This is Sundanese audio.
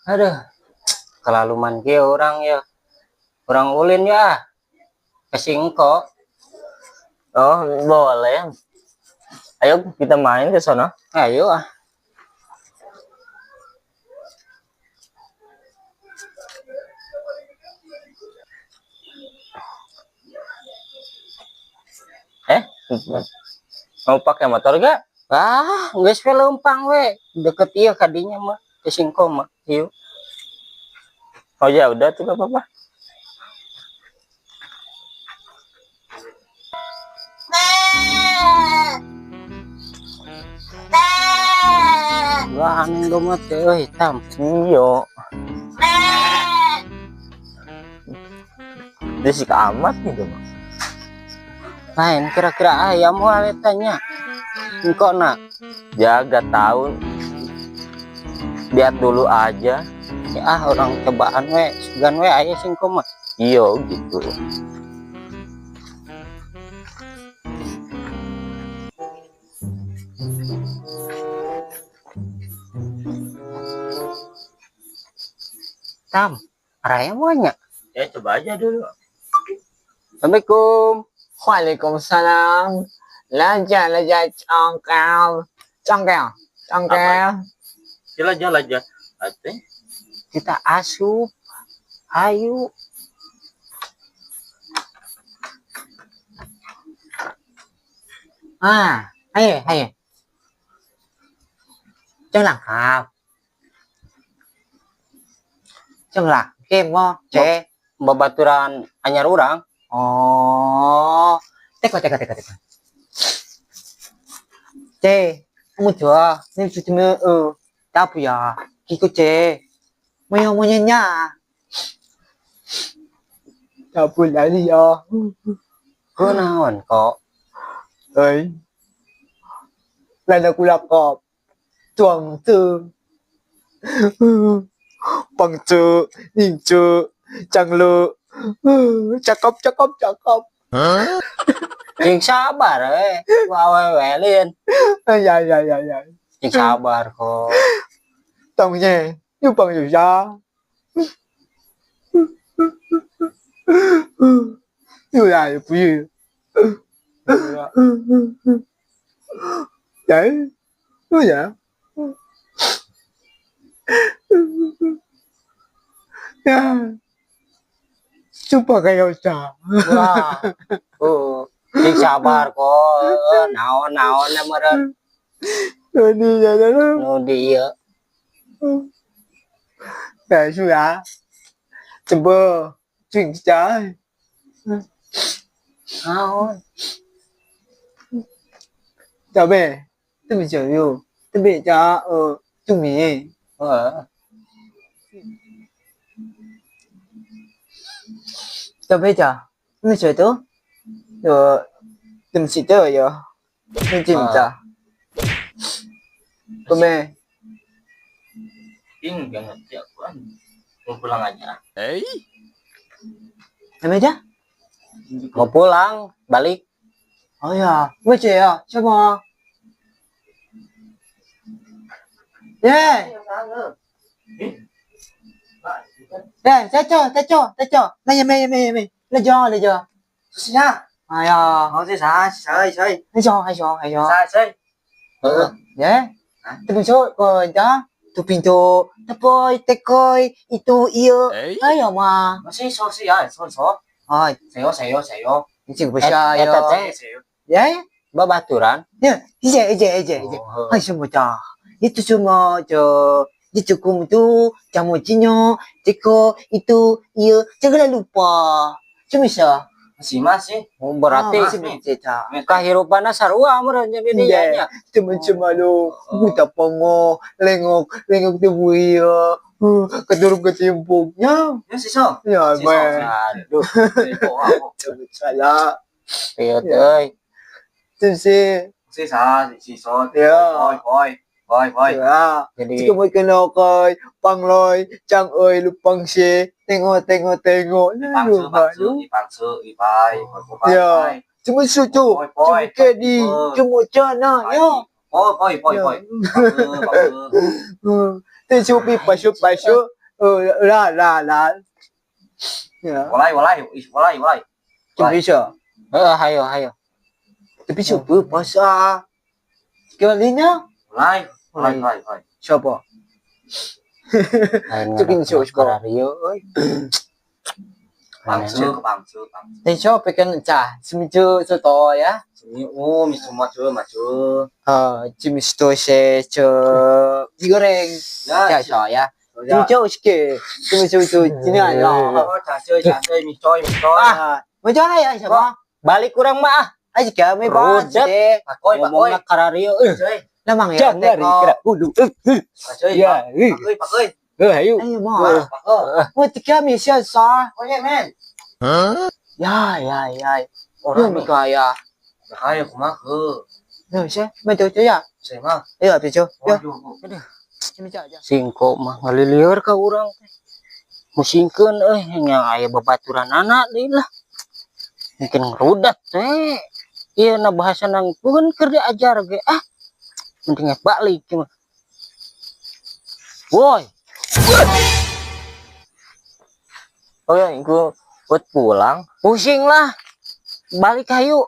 Aduh, kelaluman kieu urang ya. Urang ulin ya. Ke Singko. Oh, boleh. Ayo kita main ke sana. Ayo ah. Eh, mau pakai motor gak? Ah, geus we leumpang we. Deket ieu kadinya mah, ke Singko mah. Yuk. Oh ya udah tuh gak apa-apa. Wah, aneh domba teh euy, hitam. Iyo. Dia sih amat nih domba. Lain kira-kira ayam wae tanya. Engkau nak? Ya gak tahu. Lihat dulu aja. Ya ah, orang cobaan we, sugan we aya singko mah. Iyo gitu. Tam, araya banyak. Ya coba aja dulu. Assalamualaikum. Waalaikumsalam. Laja laja congkel. Congkel. Congkel. Sila laja. Ate. Kita asup. Ayo. Ah, ayo, ayo. Jangan langkap. Jangan lah, game mo, ce. Babaturan anyar urang. Oh, teko teko teko teko. Ce, kamu jual, ini sudah tahu ya, kiko ce. Mau mau nya. Tahu lagi ya. Kunaon kok? Ơi, là aku lakop. Tuang tu. Bằng chữ, nhìn chữ, chẳng lự. Cakep, cakep, cakep. Jeung sabar eh. Wae lin. Ya, ya, ya, ya. Jeung sabar kok. Tong nhé, như bằng hiểu ra. Như là不是. Đấy, như vậy. Ya. Super kayak usah. Wah. Jeung sabar kok. Naon-naon na meureun. Nu di ya Nu di ieu. Để sudah. Coba chuyện trái. Naon? Chào bè, tôi bị chửi yêu, tôi bị cho trung mì. Heeh. Chào bè chào, tôi bị chửi tôi. Rồi, tôi bị chửi rồi. Tôi chìm chào. Tôi mê. Ini nggak ngerti aku kan. Mau pulang aja. Eh? Em aja? Mau pulang, balik. Oh ya, gue chị à, siapa? Yeah. Yeah, saya cho, saya cho. Mày mày mày mày, lấy cho, lấy cho. Siapa? Ayo. Oh, si sa, sai, sai. Lấy cho, hay cho, hay cho. Sai, sai. Heeh. Yeah. Tôi số rồi đó. Tôi pintu, tapoi, tekoi, itu iyo. Ayo mà. Masih so sih ya, so so. Ôi, sayo sayo sayo. Ini sih bisa ya. Eta teh Ya. Babaturan. Ya, ije ije ije ije. Hai semua ta. Itu semua jo. Itu kamu tu, jamu cinyo, teko itu iyo, jangan lupa. Cuma bisa. Masih masih. Oh, berarti masih bisa. Kehidupannya sarua meureun jadi dia nya. Cuma-cuma lu, buta pongo, lengok, lengok tu buaya. Keturun kecimpungnya. Ya sih so. Ya, meh. Aduh. Cuma salah. Iya, euy. Sih. Si sa, si so. Ya. Boy, boy. Boy, boy. Ya. Jadi cuma kena koi, pangloi, cang oi, lu pangsi, tengok, tengok, tengok. Pangsu, pangsu, pangsu, ipai, Ya. Cuma sucu, cuma kedi, cuma cana, ya. Poi poi poi. 这手比白手白手，啦啦啦。Ya. 我来我来我来我来。 准备说， Heeh, hayo hayo. Tapi coba puasa. Sekalinya, 我来我来我来我来。 siapa? Lain Cek ini, coba. Karario euy. 帮车帮车帮。 你说别跟咋，什么就做多呀？ Oh, mi semua cuy, maju. 这么多些就一个人 Ya, 介绍呀。你就是这么就就今天呀。 Cacai, cacai, mi coy, mi coy. 啊，我叫他呀，什么？ Balik kurang mah ah. 哎，这个没关系。 Pakoy, pakoy. Ngomongna karario euy. Coy, 那忙呀， Jangan kira kudu. pakoy. Ya, euy. Pakoy, pakoy. Heuh, hayu. 哎呀妈！ Pakoy. 我这个没想啥。 Oke, men. 呀呀呀！ Orang 又没个呀？ Kayak kumaha? 没事，没丢这样。 Saya mah. 哎呀，别丢，哟， Waduh. 你们讲讲。 Singko mah ngalilieur ka urang teh. Musingkeun euy nya aya babaturanana deui lah. Mungkin ngerudat teh. Ieu na bahasa nang pun keur diajar ge ah. Mending balik mah. Woi, Oh ya, gua buat pulang. Pusing lah. Balik hayu.